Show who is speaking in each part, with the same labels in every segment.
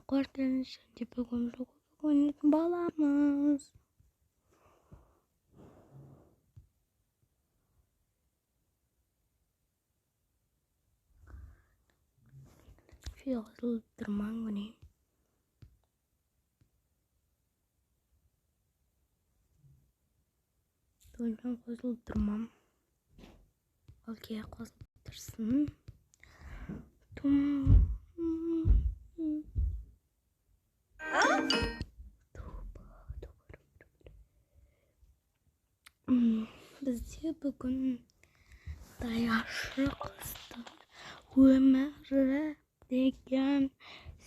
Speaker 1: Қош келдіңіз. Және бүгін ойнайтын боламыз. Видео қосылып тұрман күні. Бүгін қосылып тұрмам. Окей, қосылып тұрсын. Тум. Бізде бүгін даяшы қыздың өмірі деген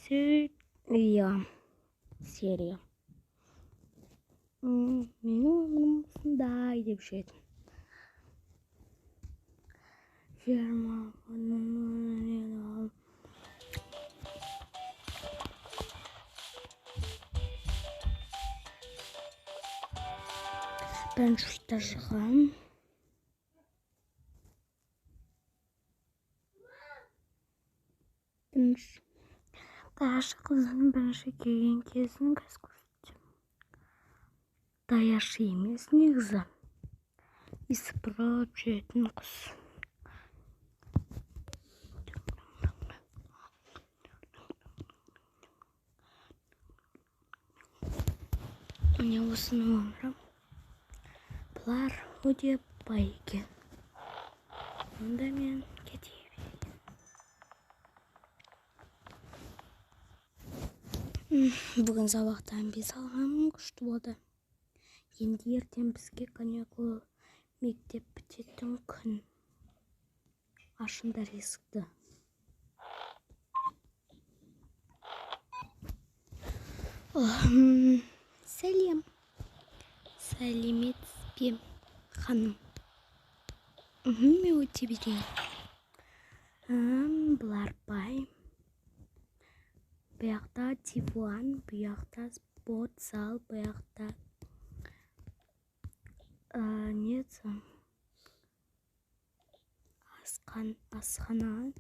Speaker 1: серия. Серия. Менің өмірім осындай деп жүретін. Ферма. Бірінші этажға. Бірінші даяшы қыздың бірінші келген кезін қазір көрсетемін. Даяшы емес негізі. Сыпырып жүретін қыз. Міне осының өмірі. Бұлар өте бай екен. Онда мен кете берейін. Бүгін сабақтан 5 алғаным күшті болды. Енді ертең бізге каникул, мектеп бітетін күн. Ашыңдар есікті. Сәлем. Сәлеметсіз бе, ханым? Мен өте берейін. Бұлар бай. Бұяқта диван, бұяқта спорт зал, бұяқта не асхана.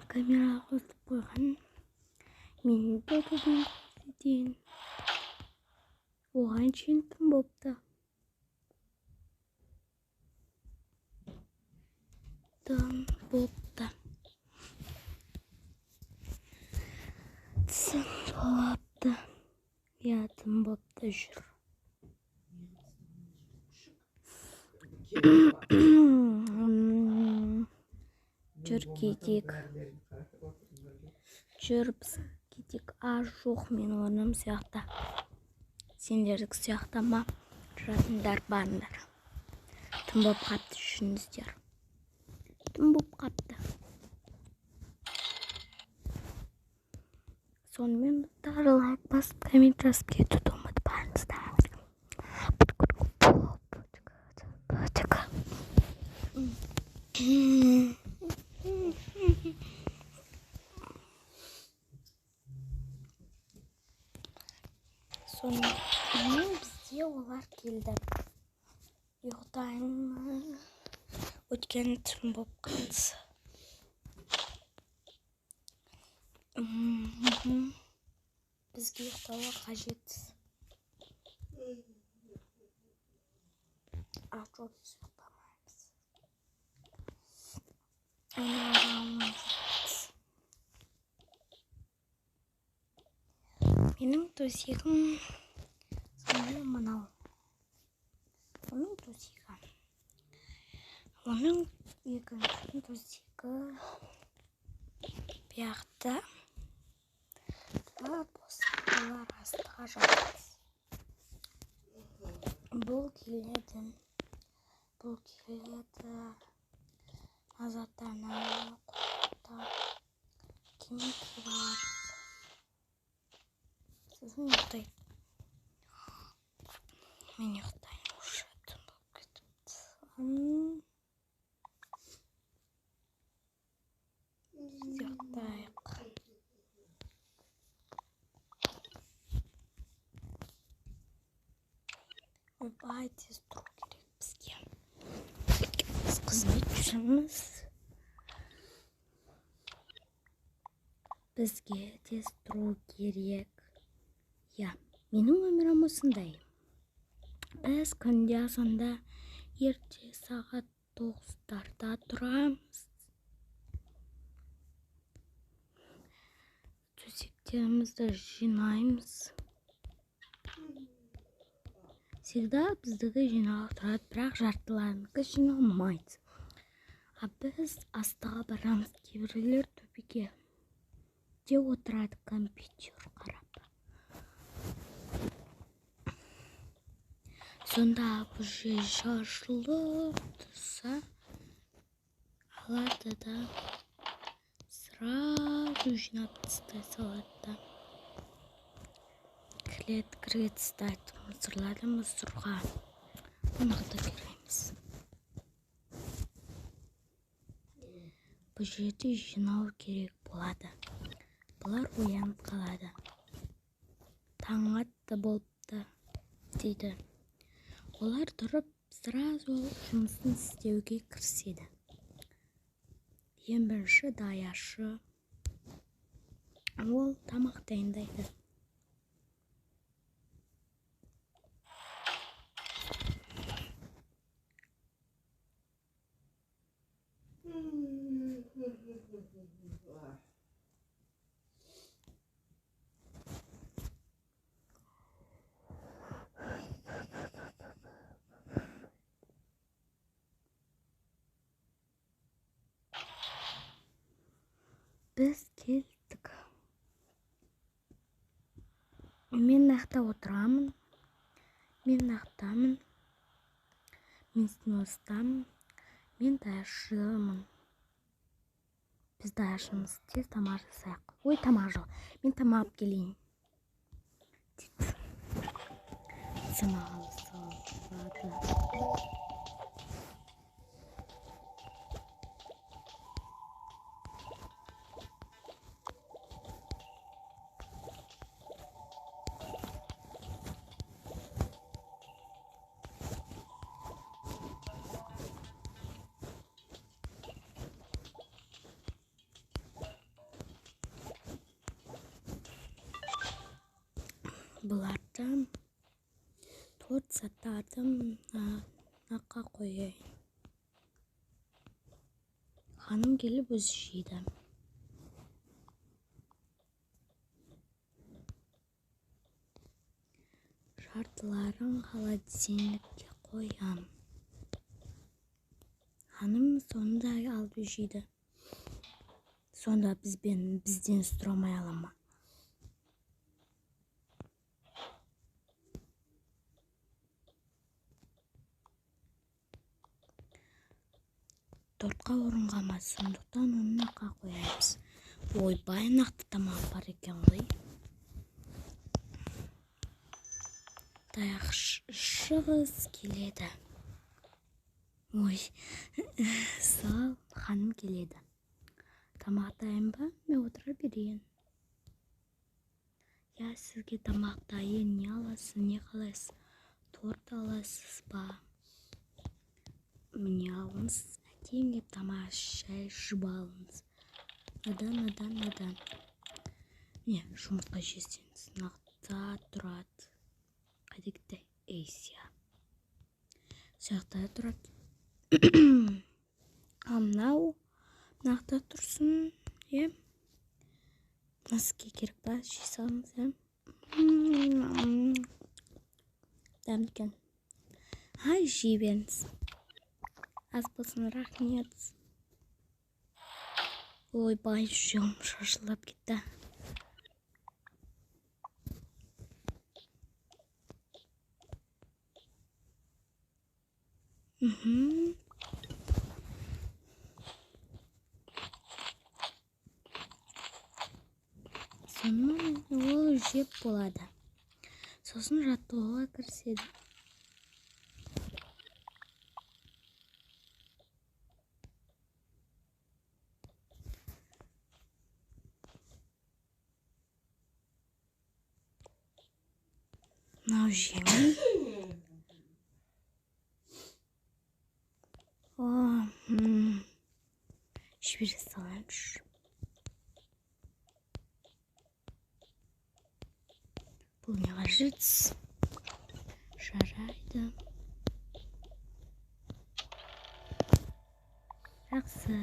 Speaker 1: Камера қосып қойған. Мен де бүгін көрсетейін. Оған шейін түн бопты. Түн бопты. Түн бопты. Я түн бопты жүр. Жүр кетейік. Жүр біз кетейік. А, жоқ, менің орным сияқты. Сендердікі сияқты ма? Жатыңдар, барыңдар. Түн боп қапты, жүріңіздер. Түн боп қапты. Сонымен достар, лайк басып, коммент жазып кетуді ұмытпаңыздар. Сонымен бізде олар келді. Ұйықтаймын. Өйткені түн боп қалды. Бізге ұйықтауға қажет. А, жоқ, біз ұйықтамаймыз. Менің төсегім сонымен мынау. Оның төсегі. Оның екінші төсегі бұяқта. Бұлар болса, бұлар астыға жатады. Бұл келеді. Бұл келеді. Азаттарына қойды. Киім киіп алады. Сосын ұйықтайды. Мен ұйықтаймын уже, түн болып кетіпті. Біз ұйықтайық. Ойбай, тез тұру керек бізге. Біз қызмет жүрміз. Бізге тез тұру керек. Иә, менің өмірім осындай. Біз күнде азанда ерте сағат 9-дарда тұрамыз. Төсектерімізді жинаймыз. Всегда біздікі жиналып тұрады, бірақ жартыларынікі жиналмайды. А біз астыға барамыз, кейбіреулер төбеге де отырады компьютер қарап. Сонда уже шашылып тұрса алады да сразу жинап тастай салады да. Кіреді тастайды, мусорларды мусорға. Оны да керек емес. Бұл жерде жинау керек болады. Бұлар оянып қалады. Таң атты болыпты дейді. Олар тұрып сразу жұмысын істеуге кіріседі. Ең бірінші даяшы, ол тамақ дайындайды. Біз келдік. Мен нақта отырамын. Мен нақтамын. Мен сыныптамын. Мен даяшымын. Біз даяшымыз. Тез тамақ жасайық. Ой, тамақ жоқ. Мен тамақ алып келейін. Дейді. Тамақ алып салады. Бұларды торт заттарды наққа қояйын. Ханым келіп өзі жейді. Жартыларын холодильникке қоям. Ханым соны да алып жейді. Сонда бізден сұрамай ала ма? Тортқа орын қалмады, сондықтан оны наққа қоямыз. Ойбай, нақты тамақ бар екен ғой. Даяшы қыз келеді. Ой, сал, ханым келеді. Тамақ дайын ба? Мен отыра берейін. Я, сізге тамақ дайын, не аласыз, не қалайсыз? Торт аласыз ба? Міне алыңыз. Әдемілеп тамақ шай ішіп алыңыз. Надан. Міне, жұмыртқа жесеңіз, нақта тұрады. Қайда кетті? Эйсия. Жақта тұрады. Ал мынау нақта тұрсын, е? Мына сізге керек па? Жей салыңыз, е? Дәмді екен. Ай, жей беріңіз. Аз болсын, рахмет. Ойбай, жем шашылып кетті. Сонымен ол жеп болады. Сосын жаттығуға кіріседі. Мынау жеңіл. Жібере салайыншы. Бұл не қажет? Жарайды. Жақсы.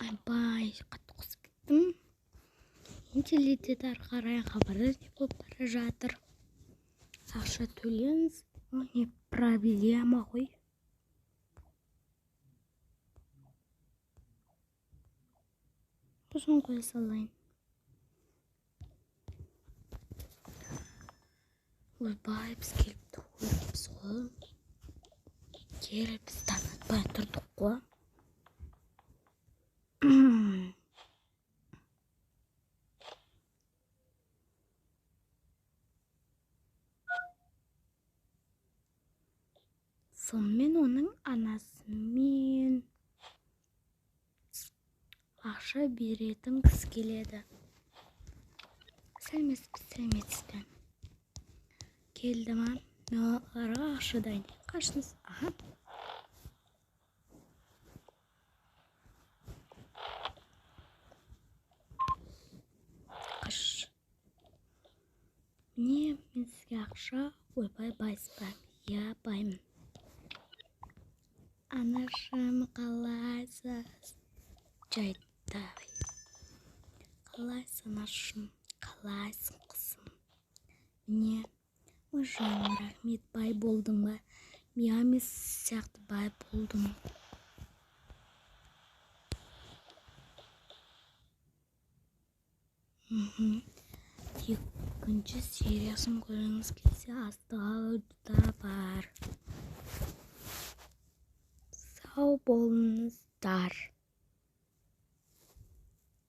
Speaker 1: Айбай, қатты қосып кеттім. Енді ары қарай хабарда не болып бара жатыр. Ақша төлеңіз. О, не проблема ғой. Сосын қоя салайын. Ойбай, біз келіп тұрмыз ғой. Келіп біз танытпай тұрдық қой. Сонымен оның анасымен ақша беретін кісі келеді. Сәлеметсіз бе, сәлеметсіз бе? Келді ма? Мен оларға ақша дайындаймын. Қашыңыз. Аха. Қаш. Міне, мен сізге ақша. Ойбай, байсыз ба? Иә, баймын. Анашым, қалайсыз? Жайтай. Қалайсың, анашым? Қалайсың, қызым? Міне, ой, жаным, рахмет, бай болдың ба? Миами сияқты бай болдым. Екінші сериясын көргіңіз келсе, астыға бар. Сау болыңыз.